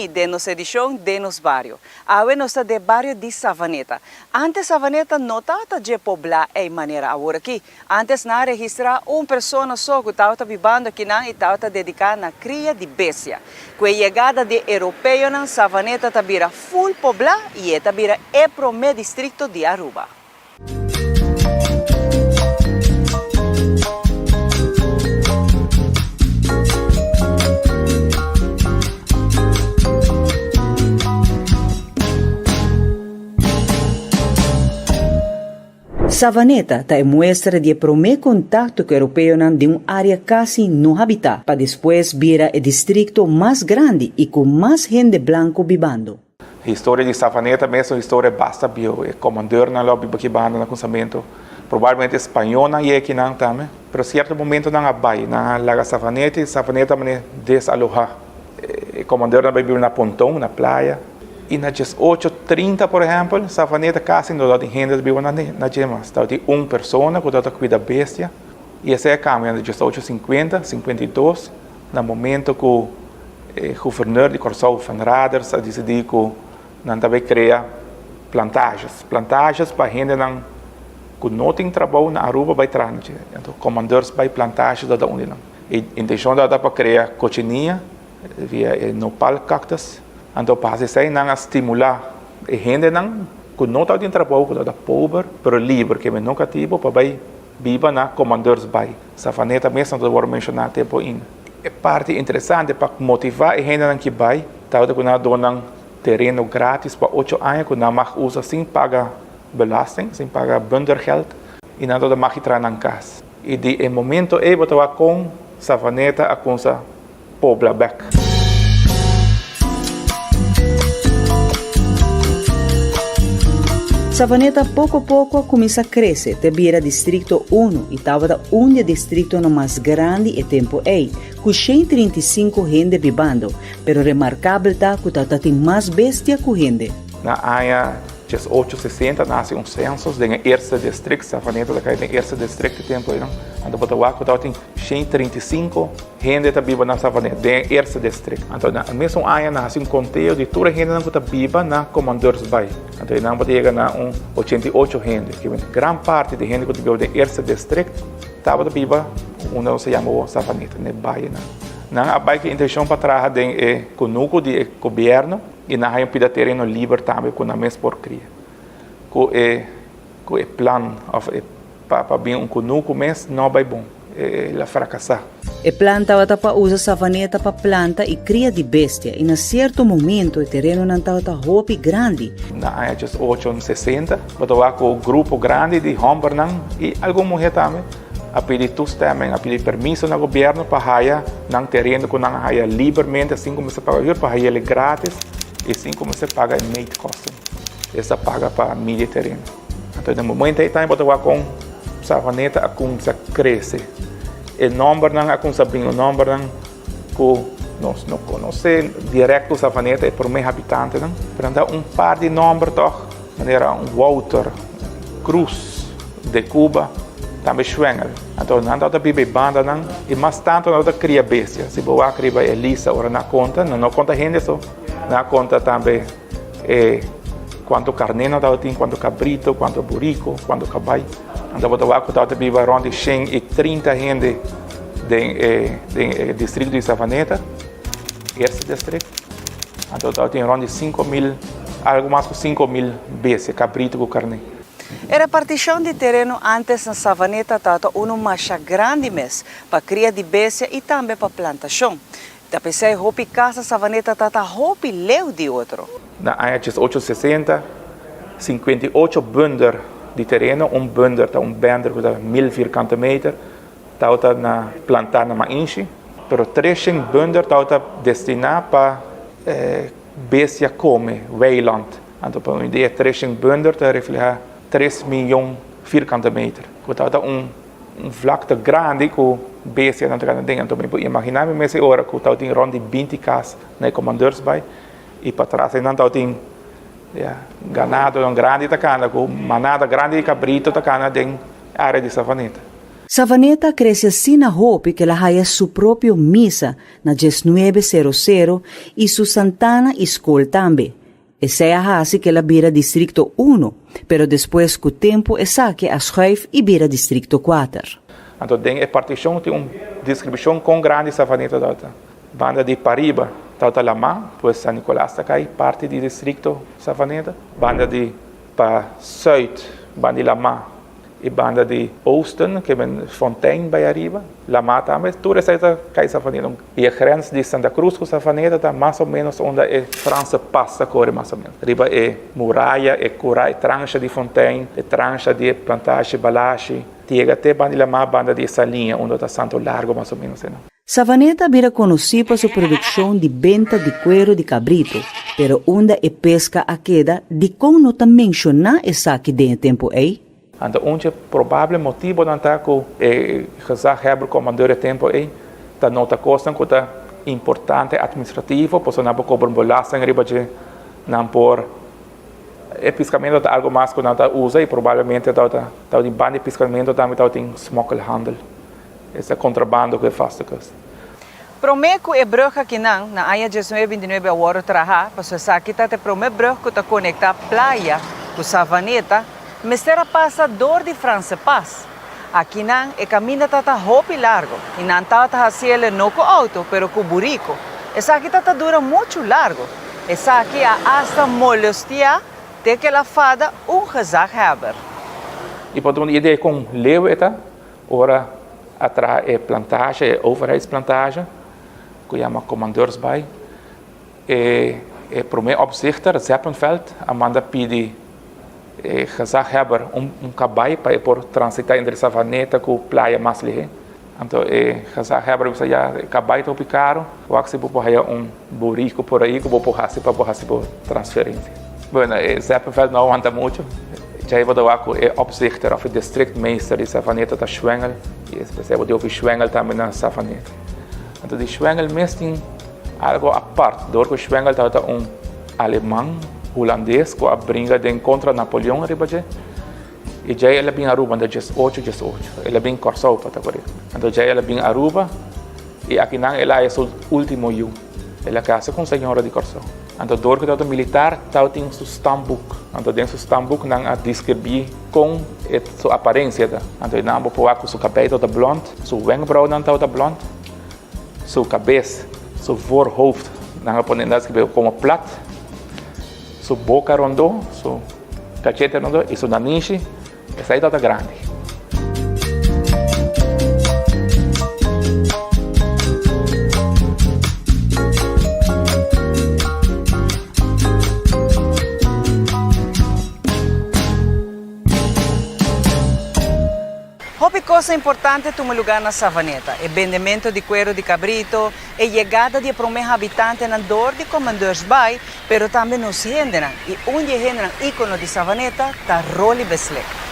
bini den nos edishon Den Nos Bario. Awe nos ta den bario di Savaneta. Antes Savaneta no tabata dje poblá ei manera awor aki. Antes nan a registrá un persona so ku tabata bibando akinan i tabata dediká na kria di bestia. Ku e yegada di e europeonan Savaneta ta bira ful poblá i e ta bira e promé distrikto di Aruba. Savaneta ta e muestra di e promé kontakto ku europeonan den un área kasi no habitá, pa despues bira e distrikto mas grandi i ku mas hende blanku bibando. Historia di Savaneta mes un historia basta bieu. E komandeurnan lo biba aki banda na kunsamentu. Probablemente e spañónan yega akinan tambe. Pero sierto momento nan a bai, nan a laga Savaneta i Savaneta mane desalohá. E komandeurnan a bai biba na Ponton, na playa. I na diesocho trinta por ehèmpel, Savaneta kasi no tabatin hende ta biba na dje mas. Tabatin un persona ku tabata kuida bestia i esei a kambia na diesocho sinkuenta, 52, Na momento ku e guverneur di Kòrsou, Van Raders, a disidí ku nan ta bai krea plantages, plantages pa hendenan ku no tin trabou na Aruba bai traha na dje. Anto komandeurs bai plantage ta un di nan. E intenshon tabata pa krea kochinia via e nopal cactus. Anto pa hasi esei nan a stimulá e hendenan ku no tabatin trabou, ku tabata pober, pero liber, ke no katibu, pa bai biba na Commandeursbaai. Savaneta mes no ta wòrdu menshoná tempu ainda. E parti interesante pa motivá e hendenan ki bai tabata ku nan a duna nan tereno grátis pa ocho aña ku nan mag usa sin paga belasting, sin paga bundergeld i nan tabata mag traha nan kas. I di e momento ei bo ta wak kon Savaneta a kumsa pobla bek. Savaneta poko poko a kuminsá krese te bira Distrikto Uno i tabata un di e distriktonan mas grandi e tempu ei, ku 135 hende bibando, pero remarkabel ta ku tabata tin mas bestia ku hende. Na aña 1860 nase un sensus den e eerste district, Savaneta ta kai den eerste district e tempu ei, anto bo ta wak ku tabatin 135 Hende ta biba na Savaneta, den e eerste district. Anto na e mesun aña nan hasi un konteo di tur e hendenan ku ta biba na Commandeursbaai. Anto einan bo ta yega na un 88 hende. Kimen gran parti di hende ku ta biba den eerste district tabata biba unda nos ta yama awor Savaneta, na e baienan. Nan a bai ku e intenshon pa traha den e kunuku di e gobièrnu i nan haña un pida tereno liber tambe ku nan mes por kria. Ku e ku e plan òf e Pa pa bin un kunuku mes no bai bon, el a frakasá. E plan tabata pa usa savaneta pa planta i kria di bestia i na sierto momento e terenonan tabata hopi grandi. Na aña 1860 bo ta wak ku grupo grandi di hòmbernan i algun muhé tambe a pidi toestemming, a pidi permiso na gobièrnu pa haya nan tereno ku nan a haya libermente sin ku mester paga hür, pa hay'el gratis i sin ku mester paga e meetkosten. Esta paga pa midi e tereno. Anto den momento ei tambe bo ta wak kon Savaneta a kumsa krese. E nòmbernan a kumsa bini, un nòmbernan ku nos no konosé direkto Savaneta, e promé habitantenan. Pero nan ta un par di nòmber tòg, manera un Wouter, Cruz, De Cuba, tambe Schwengel. Anto nan tabata biba e bandanan i mas tantu nan tabata kria bestia. Si bo wak riba e lista ora nan a konta, nan no konta hende so, nan a konta tambe. E kuantu karné nan tabatin, kuantu kabrito, kuantu buriko, kuantu kabai. Nan tabata wak ku tabata biba rònt di 130 hende den e den e distrikto di Savaneta, eerste district. Anto tabatin rònt di 5000, algu mas ku 5000 bestia, kabrito ku karné. E repartishon di tereno ántes na Savaneta tabata unu masha grandi mes, pa kria di bestia i tambe pa plantashon. Ta p'esei hopi kas na Savaneta ta ta hopi leu di otro. Na aña 1860, 58 bunder di tereno, un bunder ta un bender ku ta mil vierkante meter, tabata na plantá na Mainshi, pero treshen bunder tabata destiná pa bestia kome, weiland. Anto pa un idea, treshen bunder ta reflehá tres miyon vierkante meter, ku tabata un. Un vlakte grandi ku bestianan ta kanda den. Anto mi por imaginá mi mes e ora ku tabatin rònt di binti kas na e Commandeursbaai i patras einan tabatin ya ganadonan grandi ta kanda ku manada grandi di kabrito ta kanda den área di Savaneta. Savaneta a crece asina hopi cu el a haya su propio misa na diesnuebe sero sero y su santana y scol tambe. Esey a haci cu el a bira Districto Uno, pero despues cu tempo esaki a schuif y bira Districto Cuater. Anto den e particion tin un descripcion con grandi Savaneta tabata. Banda di pariba tabata lamá, pues San Nicolas ta cay parti di Districto Savaneta. Banda di pa zuid, banda di lamá E banda di oosten, ke men Fontein bai ariba, Lamá tambe, tur esei ta kai Savaneta. I e grens di Santa Cruz ku Savaneta ta mas o menos unda e Franse Pas ta kore mas o menos. Riba e muraya, e kura, e transha di Fontein, e transha di e plantashi Balashi, ta yega te banda di Lamá, banda di e Saliña, unda ta Santo Largo mas o menos einan. Savaneta a bira konosí pa su produkshon di benta di kuero di kabritu, pero unda e peska a keda, dikon no ta menshoná esaki den e tempu ei? Anto un dje probable motibonan ta ku e gezaghebber komandeur e tempu ei ta nota kosnan ku ta importante atministrativo, pasobra nan por kobra un belasting riba dje, nan por e piskamentu ta algu mas ku nan ta usa i probablemente tabata tabatin banda di piskamentu tambe tabatin smokkelhandel. Esta kontrabando ku e vaste kust. Promé ku e brùg akinan na aña diesnuebe bintinuebe a wòrdu trahá, pasobra esaki ta e promé brùg ku ta konektá Playa ku Savaneta, mester a pasa dor di Franse Pas. Akinan e kaminda ta ta hopi largu i nan tabata hasi el no ku outo pero ku buriku. Esaki ta ta dura muchu largu. Esaki a asta molestiá te ku el a fada un gezaghebber. I por duna idea kon leu e ta, Ora a traha e plantage, e overheidsplantage, ku yama Commandeursbaai, e e promé opzichter, Zeppenfeld, a manda pidi e gezaghebber un un kabai pa e por transitá entre Savaneta ku playa mas lihé. Anto e gezaghebber a bisa, ya, e kabai ta hopi karu, wak si bo por haya un buriku por ahí ku bo por hasi pa bo hasi bo transferensia. Bueno, e Zeppenfeld no a wanta muchu. Djei bo ta wak ku e opzichter òf e districtmeester di Savaneta ta Schwengel i esei bo tin hopi Schwengel tambe na Savaneta. Anto di Schwengel mes tin algo apart dor ku Schwengel tabata un aleman hulandes ku a bringa den kontra Napoleon riba dje i djei el a bin Aruba anto djes ocho djes ocho el a bin Kòrsou pa ta korekto. Anto djei el a bin Aruba i akinan el a haya su ultimo yu. El a kasa ku un señora di Kòrsou. Anto dor ku tabata militar tabatin su stamboek. Anto den su stamboek nan a deskribí kon e su aparensia ta. Anto nan bo por wak ku su kabei tabata blònt, su wenkbraunan tabata blònt, su kabes, su voorhoofd nan a pone nan a skribí komo plat, su boka rondó, su kachete rondó i su nanishi Esei tabata grandi. Hopi cosa importante tuma lugar na Savaneta, e bendemento di cuero di cabrito, e yegada di e prome habitantenan door di Commandeursbaai, Pero tambe nos hendenan, i un di e hendenan íkono di Savaneta ta Rolly Beslik.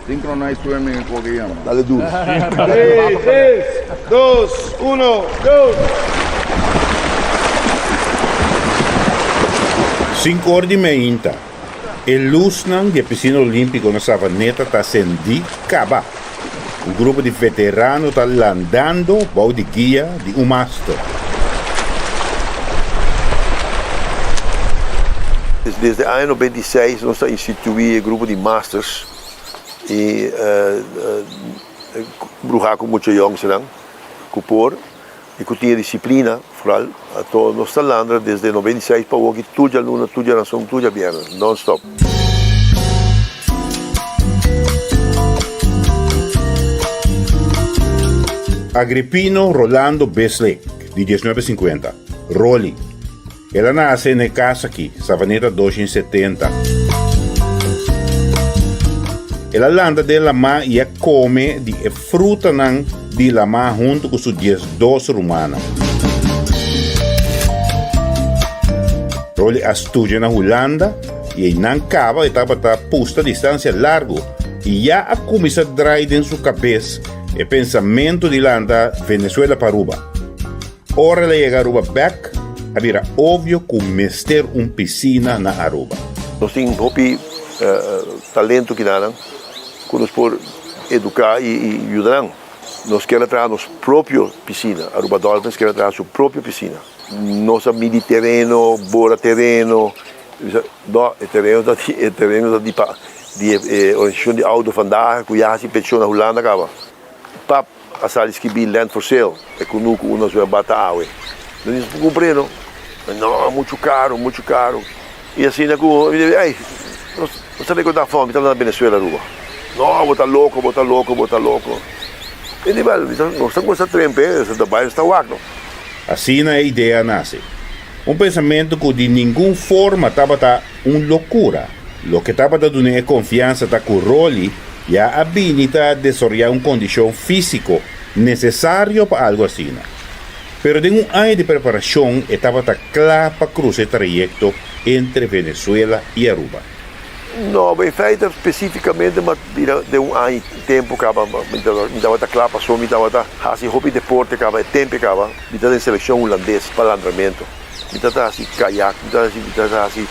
Synchronized swimming e koke yama. Dale duro. Tres, dos, uno, go! Sinku or di meinta, e lusnan di e pisina olímpiko na Savaneta ta sendí kaba. Un grupo di veterano ta landando bou di guia di un master. Desde aña 96 nos ta instituí e grupo di masters i bruhá ku mucha yòngsternan ku por i ku tin e disiplina foral. Anto nos ta landra desde 96 pa awoki tur djaluna, tur djarason, tur djabièrnè, non stop. Agripino Rolando Beslik, di diesnuebe sinkuenta, Rolly. El a nase na e kas aki, Savaneta 270. El a lanta den lamá i a kome di e frutanan di lamá huntu ku su 12 rumannan. Rolly a studia na Hulanda i einan kaba e tabata pusta distansia largu. Y ya a cuminsa draai den su cabes e pensamento di lanta Venezuela pa Aruba. Ora el a yega Aruba bek, a bira obvio cu mester un piscina na Aruba. Nos tin hopi talento kinanan cu nos por educa y yuda nan. Nos kier a traha nos propio piscina, Aruba Dolphins kier a traha su propio piscina. Nos a midi tereno, bora tereno, no, e tereno ta di, e tereno ta di pa di e organisacion di Auto Vandaag cu ya haci peticion na Hulanda caba. Pap a sali skibi land for sale, e cunucu unda nos a bata awe. Nos por cumpr'e no, no, mucho caro, mucho caro. Y asina cu mi di, ey, nos ta recorda afo, mi tabata na Venezuela Aruba. No, bo ta loco, bo ta loco, bo ta loco. Mi di, wel, nos ta cuminsa trempe, nos ta bay, nos ta wak no. Asina e idea a nace. Un pensamento cu di ningun forma tabata un locura. Loke tabata dun'e e confiansa ta cu Rolly ya a bini ta desaroya un condicion fisico necesario pa algo asina. Pero den un aña di preparacion e tabata cla pa cruza e trayecto entre Venezuela y Aruba. No, in feite specificamente ma bira den un aña y tempo caba mi tabata cla pasobra mi tabata haci hopi deporte caba e tempo caba mi ta den seleccion hulandes pa landramento mi ta haci kayak mi ta haci mi ta haci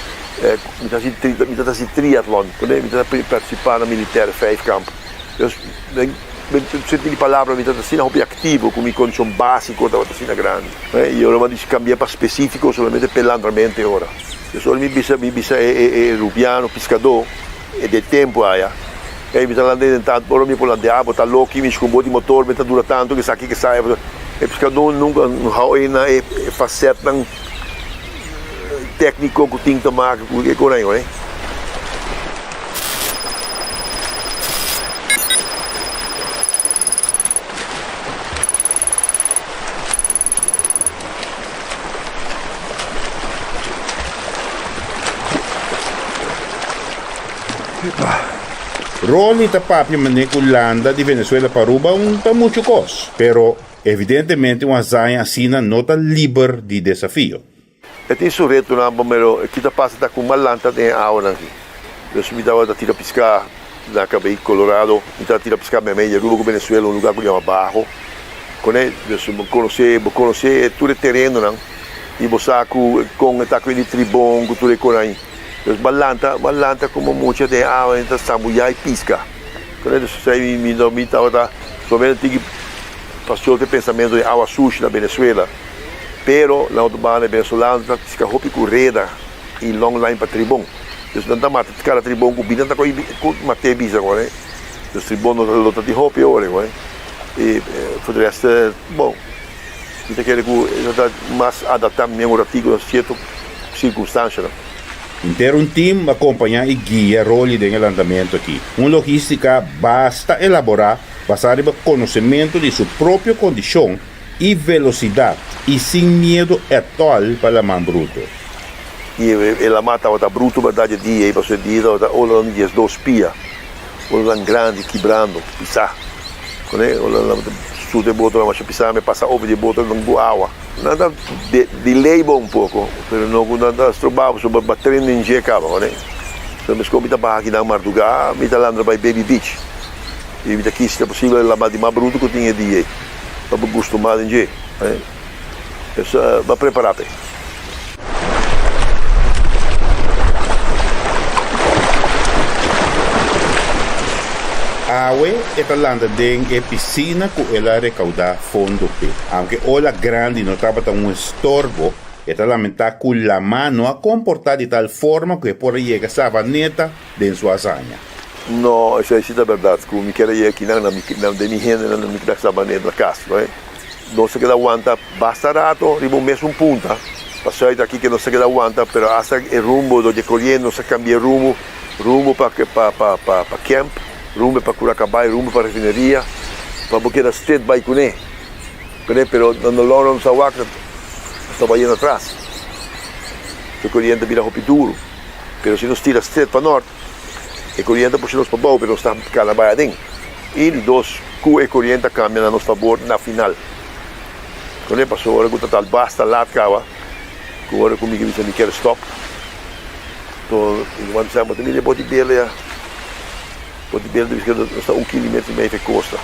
mi ta haci mi ta haci triatlon mi ta participa na militaire vijfkamp dus den sentido di palabra mi ta asina hopi aktivo ku mi kondishon básiko tabata asina grandi. I ora mi a disi kambia pa spesífiko solamente p'e landramentu e ora. Pues ora mi bisa mi bisa e rubiano piskadó e di e tempu aya, ey mi ta landa den tantu ora mi por landea bo ta loki mi ku bo di motor mi ta dura tantu kesaki kesaya pasobra e piskadó nunka no hou ei na e fasetnan tékniko ku tin ta maka ku e korain. Rolly ta papia manera cu landa di Venezuela pa Aruba un ta mucho cos, pero evidentemente un hazaña asina no ta liber di desafio. E tin su retonan bo mero ki ta pasa ta ku mal lanta den e awanan aki. Pues mi tabata tira piská na Cabey Colorado, mi tabata tira piská meimei di Aruba ku Venezuela, un lugá ku yama Bajo. Kone dus bo konosé bo konosé tur e terenonan i bo sa ku kon e ta ku e di tribon ku tur e konan. Dus bo a lanta bo a lanta komo mucha den e awa ta sambuyá i piska. Kone dus esei mi mi tabata solamente tin ki pasió ku e pensamentu di awa sushi na Venezuela. Pero na otro banda e venezolano ta piska hopi ku reda i long line pa tribon. Dus nan ta mata kada tribon ku bini nan ta kohe ku mat'é bisa kohe. Dus tribon no lo ta tin hopi ora kohe. I for di rest bon mi ta kere ku e ta mas adaptá mi un ratiku na sierto sirkunstanshanan. Henter un team a kompañá i guia Rolly den e landamentu aki. Un logístika basta elaborá basá riba konosementu di su propio kondishon i velosidat i sin miedu ètòl pa laman bruto. I e laman tabata bruto bèrdat e dia ei, pasobra e dia tabata olanan di diesdos pia, olanan grandi kibrando, pisá. Kuné olanan tabata suta e botonan masha pisá, mi pasa over di e botonan ku awa. Nan ta delay bo un poko, pero no ku nan ta stroba bo, pasobra bo a tren den dje kaba, kuné. So meskos mi ta baha akinan mardugá, mi ta landra bai Baby Beach, i mi ta kis si ta posibel e laman di mas bruto ku tin e dia ei. Pa bo gustumá den dje. Pues bo a prepará p'e. Awe e ta landa den e pisina ku el a rekaudá fondo p'e. Aunke ola grandi no tabata un estorbo, e ta lamentá ku lamá no a komportá di tal forma ku e por a yega Savaneta den su hazaña. No, esei si ta bèrdat, ku mi kere yega akinan na mi na den mi hendenan na mi keda Sabaneta na kas, no e? Nos ta keda wanta basta rato riba un mesun punta, pa sùit aki ke nos ta keda wanta, pero asta e rumbo dor di e koriente nos a kambia e rumbo, rumbo pa pa pa pa pa kèmp, rumbo pa Curacabay, rumbo pa refineria, pa bo keda stret bai kuné, kuné, pero na no lòngra nos a wak, nos ta bayendo atras, e koriente a bira hopi duru. Pero si nos tira stret pa nort, e koriente a pusha nos pa bou, pero nos ta kana bai aden. I di dos, ku e koriente a kambia na nos fabor na final. Kuné paso ora ku ta tal basta lat kaba, ku ora ku mi ke bisa mi kier stop, to mi ruman bisa, bo ta mira e boti bela ya. Por di berde di bisiklet nos ta un kilometer i mei fe kosta.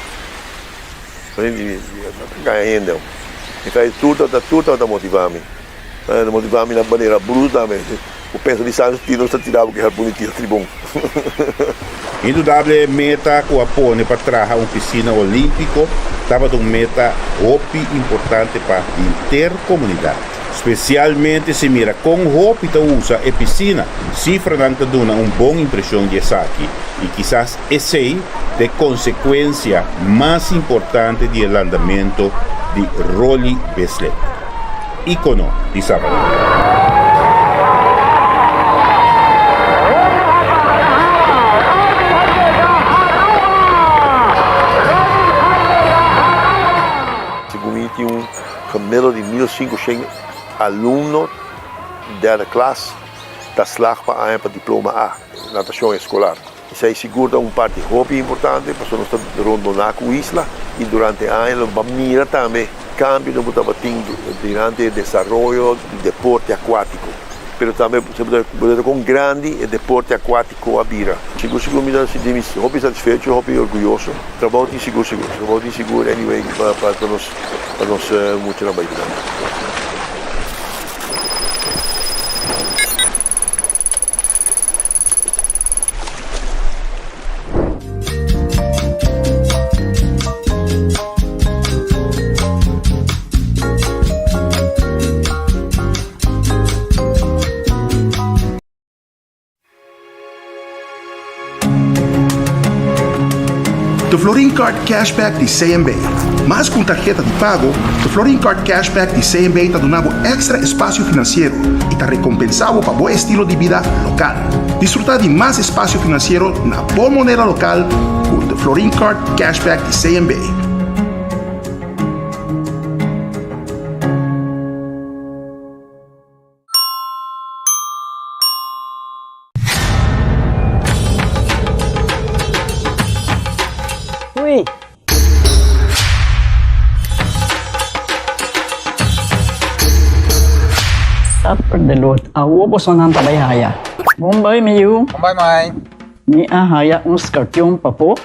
Gaña hende. Mi ta tur tabata tur tabata motivá mi. Nan motivá mi na manera bruto tambe. Bo pensa di Sancho Tino ta tira bo ku e harpun di tira tribon. Indudable e meta ku a pone pa traha un pisina olímpiko tabata un meta hopi importante pa henter komunidat. Spesialmente si mira kon hopi ta usa e pisina, sifranan ta duna un bon impreshon di esaki i kisas esei ta e konsekuensia mas importante di e landamentu di Rolly Bislip, íkono di Savaneta. Segun mi tin un gemiddeld di 1500 alumno derde klas ta slag pa aña pa diploma A, natashon eskolar. Esei sigur ta un parti hopi importante pasobra nos ta rondoná ku isla i durante aña lo ba mira tambe kambionan ku tabatin durante e desaroyo di deporte akuátiko. Pero tambe bo ta kon grandi e deporte akuátiko a bira. Sigur sigur mi ta sinti mi hopi satisfecho, hopi orguyoso. Trabou tin sigur sigur, trabou tin sigur anyway pa nos pa nos muchanan bai dilanti. De Florin Card Cashback di CMB. Mas ku un tarheta di pago, de Florin Card Cashback di CMB ta duna bo èkstra espasio finansiero i ta rekompensá bo pa bo estilo di bida lokal. Disfrutá di mas espasio finansiero na bo moneda lokal ku de Florin Card Cashback di CMB. Ui. Supper de lot. Awo bosonan ta bai haya. Bon bai mi yu. Bon bai mai. Mi a haya un skarpion papo.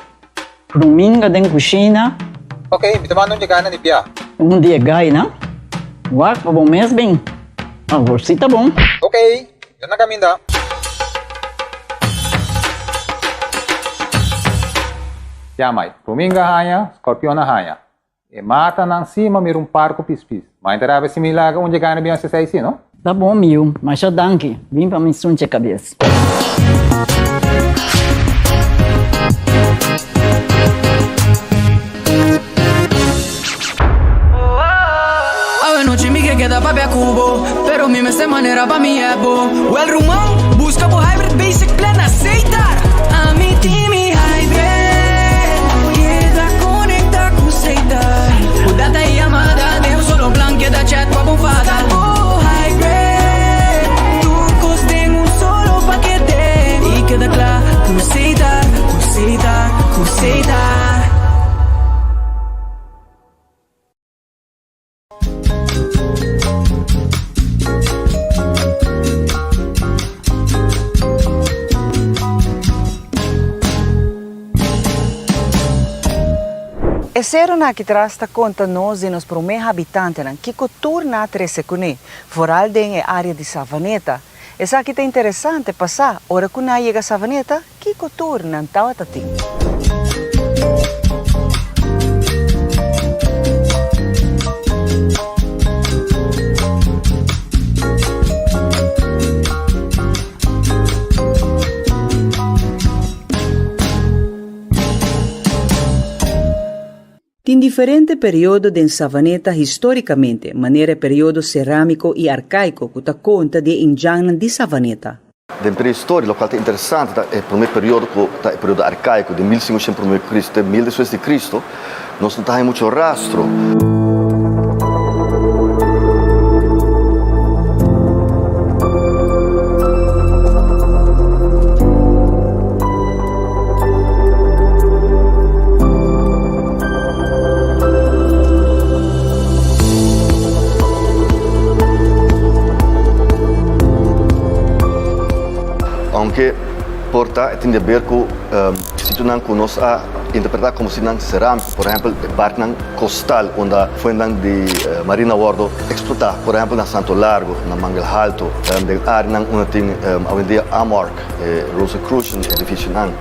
Pruminga den kushina. Ok, mi ta manda un dje gana di bia. Un di e gainan. Wak pa bo mes bin. Awor si ta bon. Ok, mi ta na kaminda. Ya mai, pruminga haña, skorpion a haña. E matanan si ma mira un par ku pispis. Ma inta rabia si mi laga un dje gana bin hasi esei si, no? Ta bon mi yu, masha danki. Bin pa mi sunche kabes. Awe nochi mi ke keda papia ku bo Pero mi mester manera pa mi ebo Wel ruman, buska bo Hybrid Basic Plan na Setar Ami tin mi Hybrid Keda konekta ku Setar Ku data i yamada den un solo plan Keda chat pa bo fada Bo Hybrid Tur kos den un solo pakete I keda kla ku Setar Ku Setar, ku Setar. E seronan aki tras ta konta nos di nos promé habitantenan kiko tur nan a trese kuné, foral den e área di Savaneta. Esaki ta interesante pasá ora ku nan a yega Savaneta, Kiko tur nan tabata tin? Tin diferente periodo den Savaneta histórikamente, manera e periodo serámiko i arkaiko ku ta konta di e indjannan di Savaneta. Den prehistoria, lokual ta interesante ta e promé periodo ku ta e periodo arkaiko, di 1500 promé ku Kristu te 1000 despues di Kristu, nos no ta haña muchu rastro. Aunke. Por ta e tin di haber ku situnan ku nos a interpretá komo situnan serámiko, por ehèmpel e partenan kostal unda fuentenan di marina wòrdu eksplotá, por ehèmpel na Santo Largo, na Mangel Halto, den áreanan unda tin awendia Amark, e Rosicrucian edifisionan.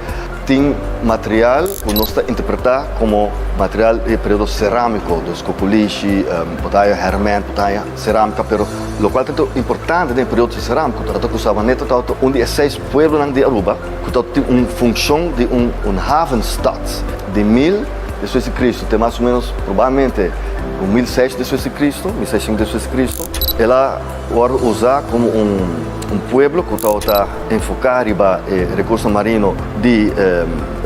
Tin material ku nos ta interpretá komo material di e periodo serámiko, dus kokulishi, por ta haña hèrmènt, por ta haña serámika, pero lokual ta importante den e periodo serámiko ta ku Sabaneta tabata un di e seis pueblonan di Aruba ku tabata tin un funshon di un un havenstad di mil despues di Cristo te mas o menos probablemente un 1600 despues di Cristo, 1600 despues di Cristo, el a wòrdu usá komo un un pueblo ku tabata enfoká riba e rekursonan marino di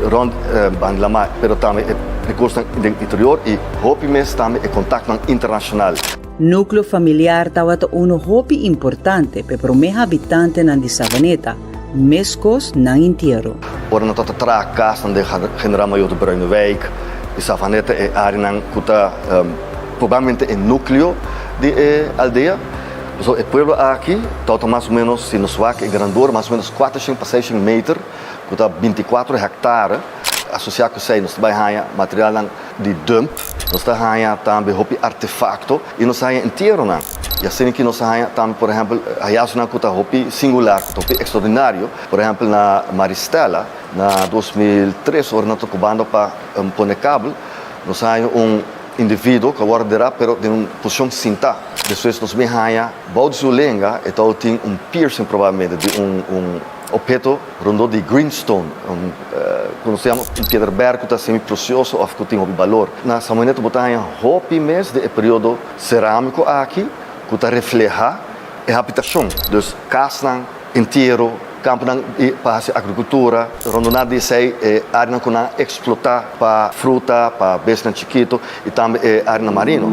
rònt Bandlamá, pero tambe e rekursonan den interior i hopi mes tambe e kontaktonan internashonal. Núkleo familiar tabata unu hopi importante p'e promé habitantenan di Savaneta, meskos nan intiero. Ora nan tabata traha kasnan den Generaal Majoor de Bruinewijk i Savaneta, e áreanan ku ta probablemente e núkleo di e aldea. Pasobra e pueblo aki tabata mas o ménos, si nos wak e grandor, mas o ménos kuatershen pa seishen meter, ku ta bintikuatro hèktare. Asosiá ku esei nos ta bai haña materialnan di dump, nos ta haña tambe hopi artefakto i nos ta haña entieronan. I asina ki nos ta haña tambe, por ehèmpel, hayasonan ku ta hopi singular, ku ta hopi ekstraordinario. Por ehèmpel, na Maristella, na 2003, ora nan ta kobando pa pone kabel, nos a haña un individuo ku a wòrdu derá pero den un posishon sintá. Despues nos bin haña bou di su lenga e tabatin un piercing probablemente di un un opheto rondó di greenstone, un ku nos ta yama un piedra bèr ku ta semi presioso òf ku tin hopi balor. Na Samoineta bo ta haña hopi mes di e periodo serámiko aki ku ta reflehá e habitashon, dus kasnan entiero, kamponan di pa hasi agrikultura, rondoná di esei e áreanan ku nan a eksplotá pa fruta, pa besnan chikitu i tambe e áreanan marino.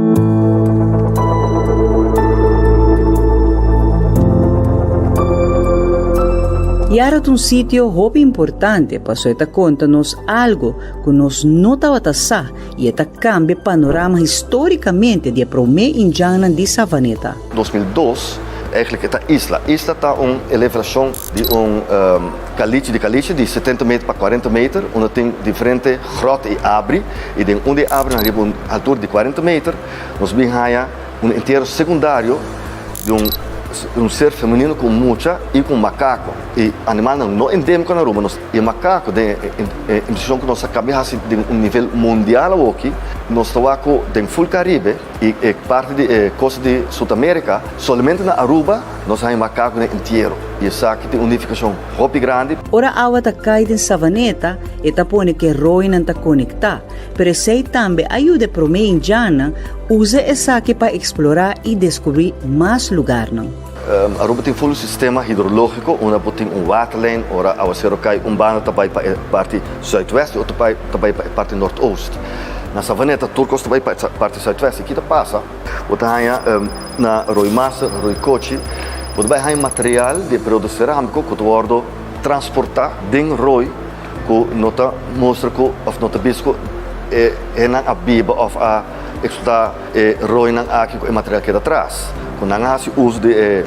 Yara ta un sitio hopi importante pasobra e ta konta nos algu ku nos no tabata sa i e ta kambia panorama histórikamente di e promé indjannan di Savaneta. 2002, Eigenlijk e ta isla. Isla ta un elevacion di un caliche di caliche di 70 meter pa 40 meter, unda tin diferente grot y abri, y den un di e abrinan riba un altura di 40 meter nos bin haya un entierro secundario di un un ser femenino cu un mucha y cu un macaco. Y animalnan no endemico na Aruba, nos y e macaco den e investigacion cu nos a caba di haci den un nivel mundial awoki, nos ta wak cu den full Caribe, I e parti di e kosta di Sud-Amerika, solamente na Aruba nos haña makakunan entiero. I esaki tin un nifikashon hopi grandi. Ora awa ta kai den Savaneta, e ta pone ku e roinan ta konektá, pero esei tambe a yuda e promé indjannan usa esaki pa eksplorá i deskubrí mas lugarnan. Aruba tin full sistema hidrológiko unda bo tin un waterlijn, ora awasero kai un banda ta bai pa e parti zuidwest i otro ta bai pa e parti noordoost. Na Savaneta tur kos ta bai pa e parti zuidwest i ki ta pasa? Bo ta haña na Rooi Master, Rooi Kochi, bo ta bai haña material di e periodo serámiko ku ta wòrdu transportá den rooi ku no ta mustra ku òf no ta bisa ku e hendenan a biba òf a eksplotá e roinan aki ku e material keda atras. Ku nan a hasi uso di e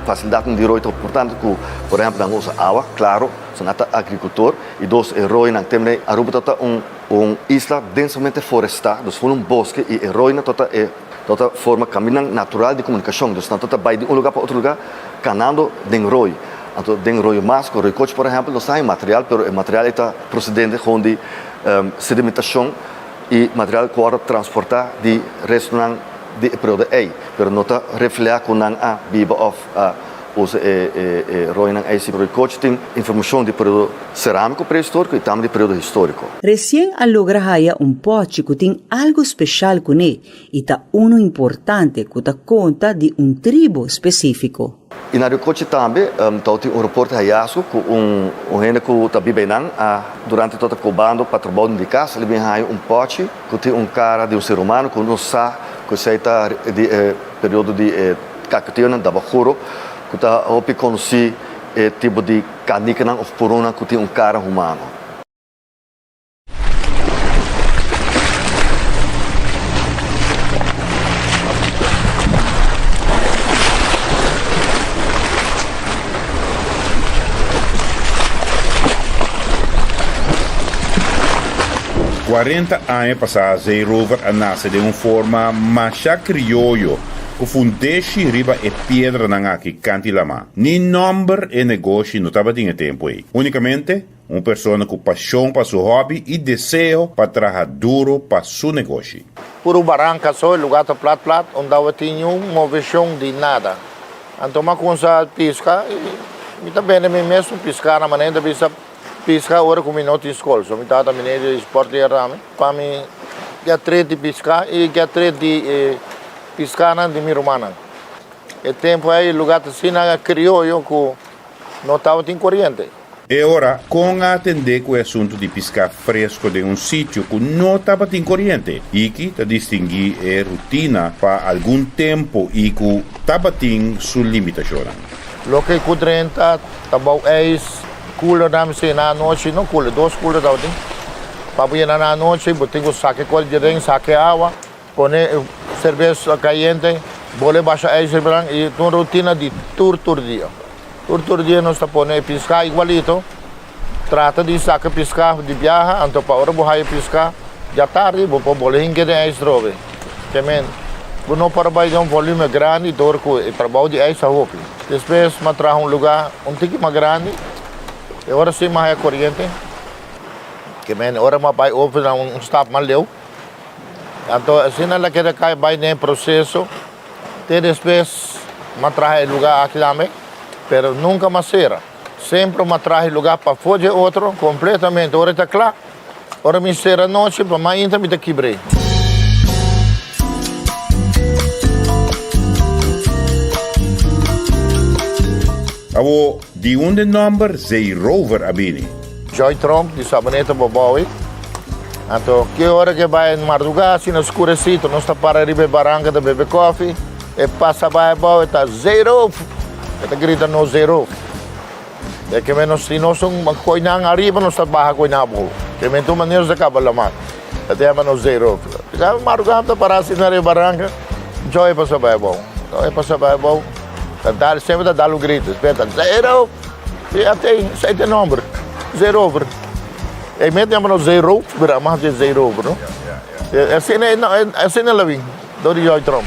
fasilidatnan di roi ta importante ku por ehèmpel nan usa awa, klaro, so nan ta agrikultor i dos e roinan tembe Aruba ta ta un un isla densamente forestá, dus full un boske i e roinan ta ta e ta ta forma kaminnan natural di komunikashon, dus nan ta ta bai di un lugá pa otro lugá kanando den roi. Anto den roi mas ku roi kochi por ehèmpel nos ta haña material pero e material ei ta prosedente gewoon di sedimentashon i material ku wòrdu transportá di restonan di e periodo ei, pero no ta reflehá ku nan a biba òf a usa e roinan ei. Si roi kochi tin informashon di periodo serámiko prehistóriko i tambe di periodo históriko. Resien a logra haya un pòchi ku tin algu speshal kuné i ta unu importante ku ta konta di un tribu spesífiko. I na Rio Cochi tambe tabatin un reporte hayasgo ku un un hende ku ta biba einan a durante tabata kobando pa trabou di kas el a bin haña un pòchi ku tin un kara di un ser humano ku no sa ku esei ta di e periodo di e kaketeonan Dabajuro ku ta hopi konosí e tipo di kanikanan òf purunnan ku tin un kara humano. 40 aña pasá Zeerover a nase den un forma masha krioyo ku fundeshi riba e piedranan aki kant'i lamá. Ni nòmber e negoshi no tabatin e tempu ei. Únikamente un persona ku pashon pa su hòbi i deseo pa traha duru pa su negoshi. Puru baranka so, e lugá ta plat plat, unda tabatin niun moveshon di nada. Anto m'a kumsa piska i mi ta bende mi mes un piská na manera ta bisa Pisca ora cu mi no tin scol. So mi tata mi ne di sport leer ami pa mi get rid di pisca y get rid di e piscanan di mi rumannan. E tempo ey lugar ta asina crioyo cu no tabatin coriente. E ora, con a atende cu e asunto di pisca fresco den un sitio cu no tabatin coriente? Iki ta distingui e rutina pa algun tempo y cu tabatin su limitacionnan. Loke cu drenta ta bou ijs, cooler nan mester yena anochi, no cooler, dos cooler tabatin, pa bo yena nan anochi bo tin cu saca e cor di den, saca e awa, pone cerbes cayente, bole basha ijs riba nan y ta un rutina di tur tur dia. Tur tur dia nos ta pone e pisca igualito, trata di saca pisca di biaha, anto pa ora bo haya pisca djatardi bo por bole hinke den ijs drobe. Ke men, bo no por a bai den un volume grandi dor ku e trabou di ijs ta hopi. Despues m'a traha un lugá un tiki mas grandi i ora sí m'a haya koriente. Ke men, ora m'a bai over na un stap mas leu. Anto asina el a keda kai bai den e proseso te despues m'a traha e lugá aki tambe, pero nunka m'a sera. Semper m'a traha e lugá pafó dje otro kompletamente. Ora e ta kla, Ora mi sera nochi pa mainta mi ta kibr'é. Awo, di unda e nòmber Zeerover a bini? Joy Tromp di Sabaneta Bobowi. Anto ki ora ke bai mardugá asina skuresito nos ta para riba e baranka ta bebe kòfi, e pasa bai abou e ta Zeeroof! E ta grita nos Zeeroof. E ke men nos si nos un koi nan ariba nos ta baha koi nan abou. Ke men tur manera nos ta kaba laman. E ta yama nos zeeroof. Kada madrugada ta para asina riba baranka, Joy pasa bai abou. Joy pasa bai abou, ta dal semper ta dal un grito. Despues ta zeeroof! I ate esei ta e nomber, zeerover. E mes ta yama nos zeeroof, pero a mas di zeerover, no? Asina asina el a bin. Dor di Joy Tromp.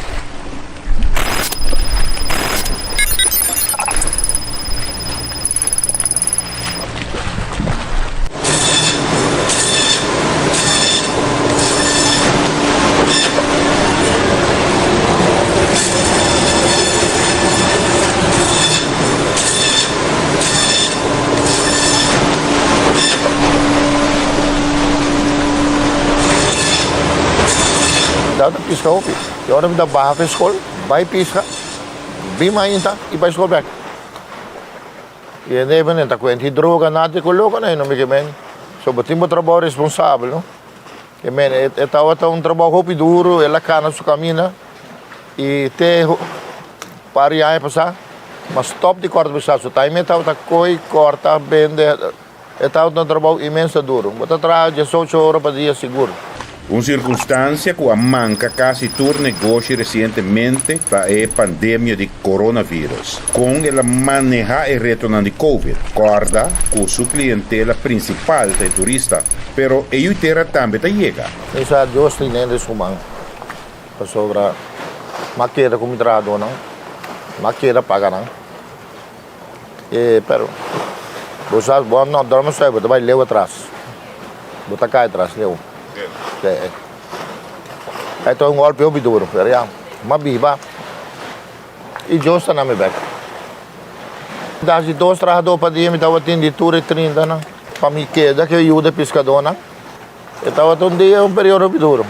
Ta pisca hopi. E ora mi ta baha pa e skol, bai pisca, bin mainta i bai skol bek. I e neven ta kuenta i droga nada ku loko nei no mi ke men. So bo tin bo trabou responsabel no. Ke men e tabata un trabou hopi duru, el a kana su kaminda i te par di aña pasá m'a stòp di kòrta pisá. So taime e tabata koi, kòrta, bende. E tabata un trabou inmenso duru. Bo ta traha diesocho ora pa dia sigur. Un sirkunstansia ku a manka kasi tur negoshi resientemente ta e pandemia di coronavirus. Kon el a manehá e retonan di Covid? Kòrda ku su klientela prinsipal ta e turista, pero e yuitera tambe ta yega. Mi sa Dios tin hende su man, pasobra m'a keda ku mi trahadónan, m'a keda paga nan. E pero bo sa bo no dormi soi bo ta bai leu atras bo ta kai atras leu e e ta un golpe hopi duro pero ya m'a biba i Dios ta na mi bek ta hasi dos trahador pa dia mi tabatin di tur e trinta nan pa mi keda ke yuda e piskadónan e tabata un dia un periodo hopi duro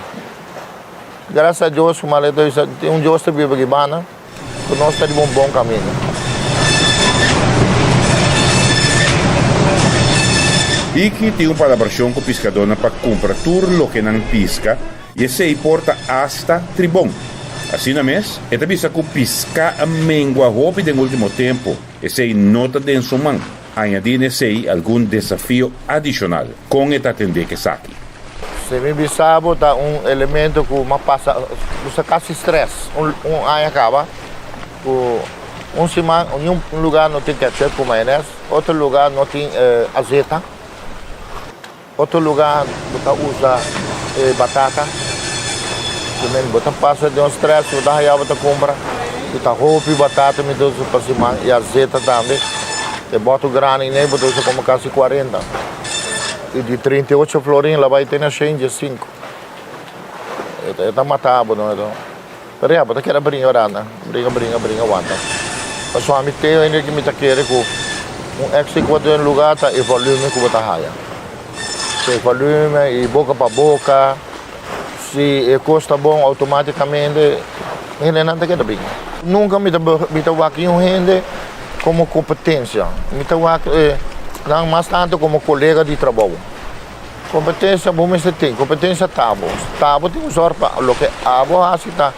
gracias a Dios ku maleta bisa tin un Dios ta biba aki banda. Ku nos ta riba un bon kaminda. Iki tin un palabrashon ku piskadónan pa kumpra tur loke nan piska i esei por ta asta tribon. Asina mes, e ta bisa ku piská a mengua hopi den último tempu, esei no ta den su man. Añadí na esei algun desafio adishonal. Kon e ta atendé ku esaki? Si mi bisa bo ta un elemento ku m'a pasa usa kasi stress un un aña kaba ku un siman un luga no tin ketchup ku mayones otro luga no tin azeta. Otro lugá bo ta usa e batata. Bo ta pasa den un stress, bo ta haya bo ta kumpra. I ta hopi batata mi ta usa pa siman i azeta tambe. E bòto grandi nei bo ta usa komo kasi kuarenta. I di 38 florin la bai te na shen diesinku. E ta mata bo no. Pero ya, bo ta keda bringa oranda, bringa, bringa, bringa, wanta. Pasobra mi te hende ki mi ta kere ku un exit ku bo ta den luga ta e volume ku bo ta haya. E volume i boka pa boka, si e kos ta bon outomatikamente hendenan ta keda bringa. Nunka mi ta mi ta wak niun hende komo kompetensia, mi ta wak nan mas tantu komo kolega di trabou. Kompetensia bo mester tin, kompetensia ta bo. Ta bo tin ku sòrg pa loke abo hasi ta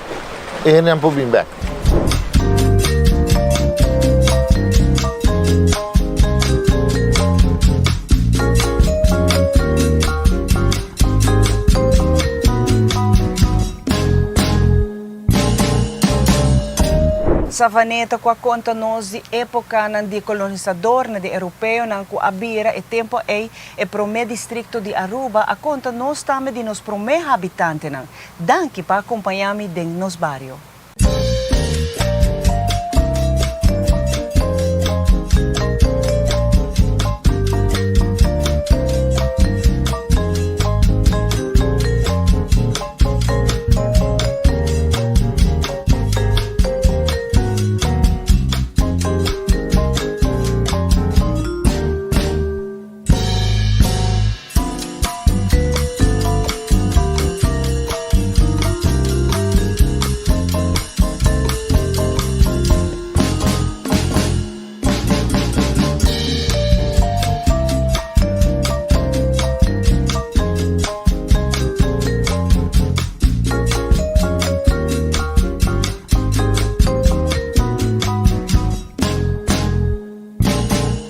e hendenan por bin bèk. Savaneta ku a konta nos di épokanan di kolonisadornan, di europeonan ku a bira e tempu ei e promé distrikto di Aruba, a konta nos tambe di nos promé habitantenan. Danki pa akompañá mi den nos bario.